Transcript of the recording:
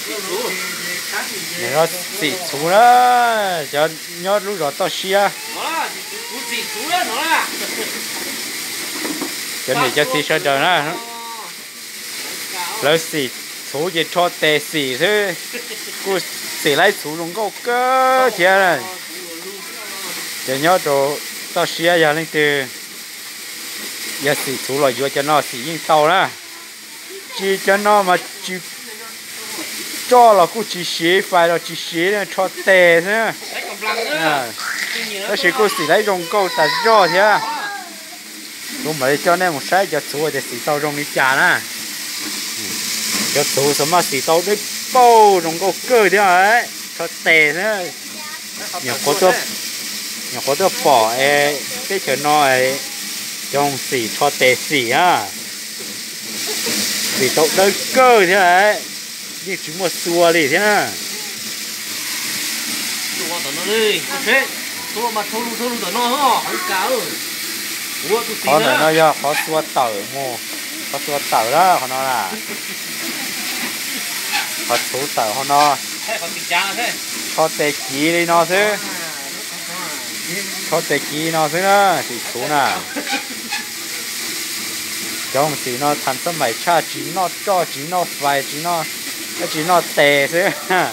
Nws no xim txhuv na, cov nyob lub zos toj siab. Cov niam cov txiv sawv daws na, lawv xim txhuv ces rho tes xim xwb, kuj xim laib txhuv zoo nkauj kawg thiab. Cov nyob rau toj siab yog leej twg yog xim txhuv los yuav cov no xim yeej tau na. Tsis, cov no mas tsis roj los kuj tsis siv, fais los tsis siv, rho tes xwb. Tab sis kuj xim laib zoo nkauj tas zog thiab. Kuv mam li coj nej mus saib cov txhuv tias xim tau zoo li cas na. Cov txhuv xav mas xim tau dawb paug zoo nkauj kawg thiab, rho tes xwb. Nyuam qhuav tuaj, nyuam qhuav tuaj pom es teb chaws no cov xim rho tes xim na, xim tau dawb kawg thiab, yeej tsis muaj xua li thiab na. Qhov ntawm no yog qhov xua tawm mus, qhov xua tawm lawm qhov no na. Qhov txhuv tawm hauv no, rho tes kiv li no xwb. Rho tes kiv no xwb na, xim txhuv na. Cov xim no thav xab maim tshaj, tsis noj roj, tsis noj fais, tsis noj, tsis noj tes xwb.